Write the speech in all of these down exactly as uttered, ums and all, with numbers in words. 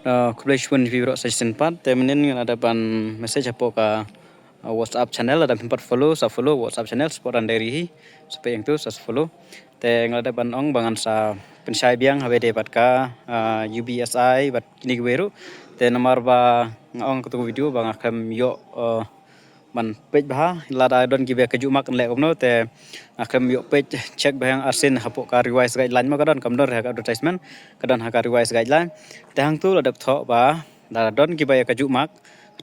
Uh, khublei shibun ïa phi baroh sa shisien pat. Te mynnin nga la dep ban message hapoh ka uh, WhatsApp channel, lada phim pat follow, sa follow WhatsApp channel Sport Run Diary hi. Sa peit hangtu, sa follow. Te nga la dep ban ong ba ngan sa pynshai biang haba ïadei bad ka uh, U B S I bad kine kiwei ruh. Te namar ba nga ong ha kato ka video ba nga khlem ïoh uh, ban peit bha, lada don kiba ïa kajuh mark yn leh kumno. Te nga khlem ïoh peit, check bha ïa nga arsien hapoh ka revise guideline, ma ka don, kam don ha ka advertisement, ka don ha ka revise guideline. Te hangtu la dep thoh ba lada don kiba ïa kajuh mark,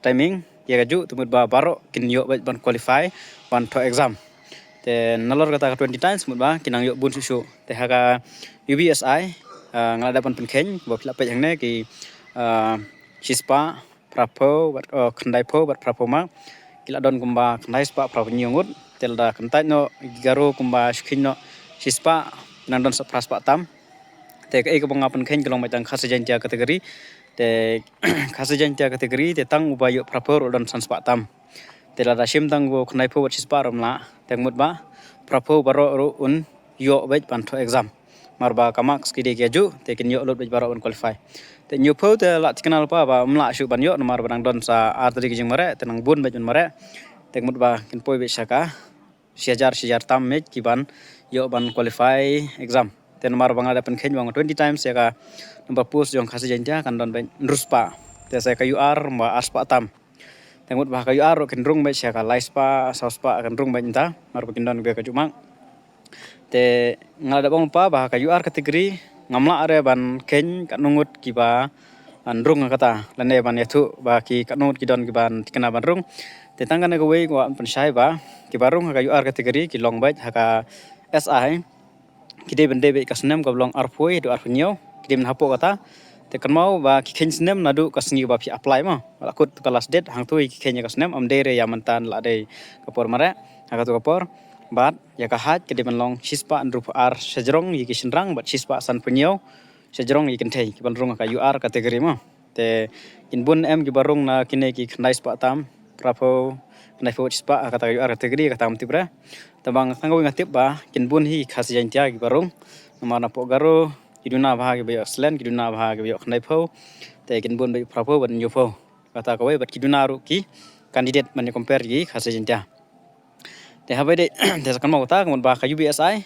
timing ïa kajuh, te mut ba baroh kin ïoh beit ban qualify ban thoh exam. Te nalor kata ka twenty times, mut ba kin nang ïoh bun shuh shuh. Te ha ka U B S I uh, nga la dep ban pynkheiñ, ba phi la peit hangne ki uh, shispah phraphew bad uh, khyndaiphew bad phraphew mark. Ki la don kumba khyndaispah phraphew hynñiew ngut. Te lada kyntait noh, Garo kumba shu kheiñ noh shispah, nang don sa phraspah tam. Te kaei kaba nga pynkheiñ ka long beit tang Khasi Jaiñtia category. Te Khasi Jaiñtia category te tang uba ïoh phraphew ruh don sanspah tam. Te lada shim tang u khyndaiphew bad shispah ruh ym lah. Te mut ba phraphew baroh ruh un ïoh beit ban thoh exam. Namar ba ka marks ki dei ki kajuh, te kin ïoh lut beit baroh ban qualify. Te hynñiewphew te lah thikna lypa ba ym lah shuh ban ïoh, namar ba nang don sa ar tylli ki jingmareh, te nang bun beit ban mareh. Te mut ba kin poi beit sha ka shi hajar, shi hajar tam beit ki ban ïoh ban qualify exam. Te namar ba nga la dep pynkheiñ ba twenty times ïa ka number post jong Khasi Jaiñtia kan don beit hynriewspah. Te sa ka U R ba arspah tam. Te mut ba ka U R ruh kin rung beit sha ka laispah, sawspah kan rung beit mynta, namar ba kin don beit kajuh mark. Te nga la dep ong lypa ba ka U R category ngam lah re ban kheiñ katno ngut kiba ban rung ha kata, lane ban ïathuh ba ki katno ngut ki don kiban thikna ban rung. Te tang kane kawei nga kwah pynshai ba kiba rung ha ka U R category ki long beit ha ka S I, ki dei ban dei beit ka snem kaba long arphew haduh arphew hynñiew, ki dei ban hapoh kata. Te kynmaw ba ki kheiñ snem naduh ka sngi ba phi apply mo. Ba la kut ka last date, hangtu ki kheiñ ïa ka snem, ym dei re ïa mynta la dei ka por mareh, ha katu ka por. Bad ïa ka height ka dei ban long shispah hynriewphew ar shajrong ïa ki shynrang bad shispah sanphew hynñiew shajrong ïa ki kynthei, kiban rung ha ka U R category mo. Te kin bun em kiba rung na kine ki khyndaispah tam, phraphew, khyndaiphew shispah, ha kata ka U R category, kata ngam tip re. Te ba tang kawei nga tip ba kin bun hi Khasi Jaiñtia kiba rung. Namar napoh Garo ki duna bha kiba ïoh excellent, ki duna bha kiba ïoh khyndaiphew. Te kin bun beit phraphew bad hynñiewphew. Kata kawei bad ki duna ruh ki candidate ban ïa compare ki Khasi Jaiñtia. Te haba ïadei, te sa kynmaw kata, ka mut ba ka U B S I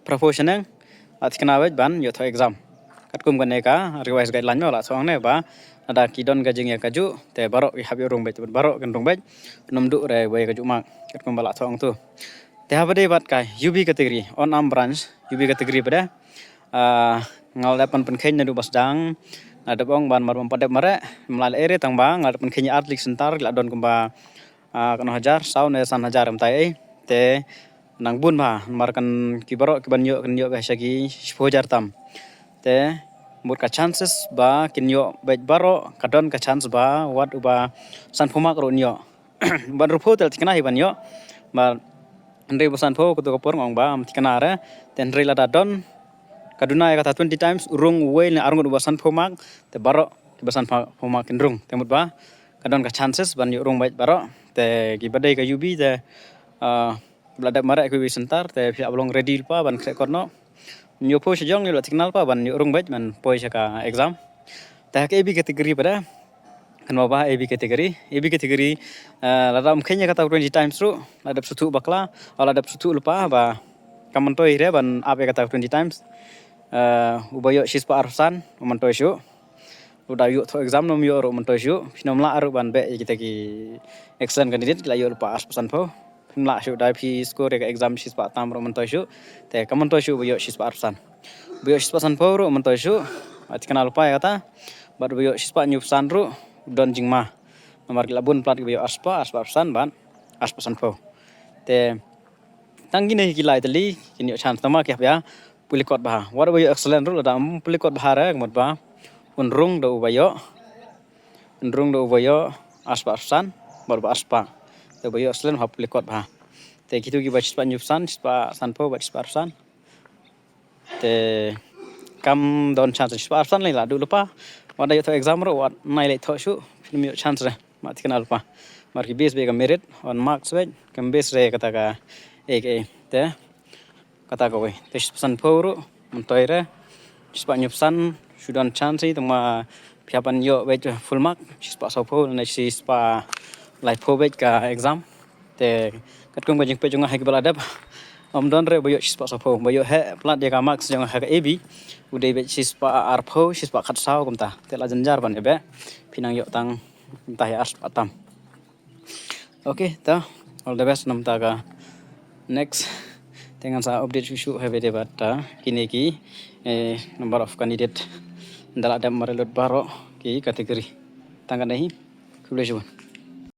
phraphew shaneng lah thikna beit ban ïoh thoh exam. Katkum kane ka revise guideline mo la thoh hangne ba lada ki don ka jingïa kajuh, te baroh ki hap ïoh rung beit, baroh kin rung beit, ym duh re ba ïa kajuh mark, katkum ba la thoh hangtu. Te haba ïadei bad ka U B category, unarmed branch, U B category pat de, ah, nga la dep ban pynkheiñ naduh ba sdang, nga la dep ong ban mar ban pat dep mareh, ym lah leh ei re tang ba nga la dep pynkheiñ ar tylli ki centre, ki la don kumba ah, katno hajar, saw ne san hajar ym tai ei. Te nang bun bha, namar kan ki baroh kiban ïoh, kan ïoh beit sha ki shiphew hajar tam. Te mut ka chances ba kin ïoh beit baroh, ka don ka chance ba wat uba sanphew mark ruh un ïoh. Ba hynriewphew te la thikna hi ban ïoh. Ba hynrei ba sanphew katu ka por nga ong ba ym thikna re. Te hynrei lada don ka duna ïa kata twenty times, u rung uwei ne ar ngut uba sanphew mark, te baroh kiba sanphew mark kin rung. Te mut ba ka don ka chances ban ïoh rung beit baroh. Te kiba dei ka U B te, ah, ba la dep mareh kiwei ki centre, te phi hap long ready lypa ban khreh kot noh. Hynñiewphew shajrong ïoh la thikna lypa ban ïoh rung beit ban poi sha ka exam. Te ha ka A B category pat de, kynmaw ba A B category, A B category, ah, lada ym kheiñ ïa kata twenty times ruh, la dep sngewthuh bakla, la dep sngewthuh lypa ba kam myntoi re ban ap ïa kata twenty times. Ah, uba ïoh shispah arphew san, ym myntoi shuh. Lada ïoh thoh exam ym ïoh ruh ym myntoi shuh. Phim lah ruh ban beh ïa kita ki excellent candidate ki la ïoh lypa arspah sanphew. Phim lah shuh da phi score ïa ka exam shispah tam ruh ym myntoi shuh. Te kam myntoi shuh ba ïoh shispah arphew san. Ba ïoh shispah sanphew ruh ym myntoi shuh. Ati kane lypa ïa kata. Bad ba ïoh shispah hynñiewphew san ruh don jingma. Namar ki la bun palat kiba ïoh arspah, arspah arphew san bad arspah sanphew. Te tang kine ki lai tylli kin ïoh chance, tang ma ki hap ïa pule kot bha. Wat uba ïoh excellent ruh lada ym pule kot bha re, ka mut ba un rung da uba ïoh, un rung da uba ïoh arspah arphew san bad uba arspah. Te uba ïoh excellent hap pule kot bha. Te kitu kiba shispah hynñiewphew san, shispah sanphew bad shispah arphew san, te kam don chance. Shispah arphew san lei la duh lypa. Wat da ïoh thoh exam ruh wat nai leit thoh shuh, phim ïoh chance re. Ma tikna lypa. Mar ki base beit ka merit, on marks beit, kam base re kata ka, eh, eh, te kata kawei. Te shispah sanphew ruh ym myntoi re. Shispah hynñiewphew san shu don chance hi, tang ma phi hap ban ïoh beit full mark, shispah sawphew ne shispah laiphew beit ka exam. Te katkum ka jingpeit jong nga ha kiba la dep, ym don re ba ïoh shispah sawphew, ba ïoh heh palat ïa ka marks jong nga ha ka A B, u dei beit shispah arphew, shispah khatsaw kumta. Te la jynjar ban ïa beh, phi nang ïoh tang kumta ïa arspah tam. Okay, ta, all the best namar ka next. Te ngan sa update shuh shuh ha ba dei bad ta kine ki, eh, number of candidate da la dep mareh lut baroh ki category. Tang katne hi, khublei shibun.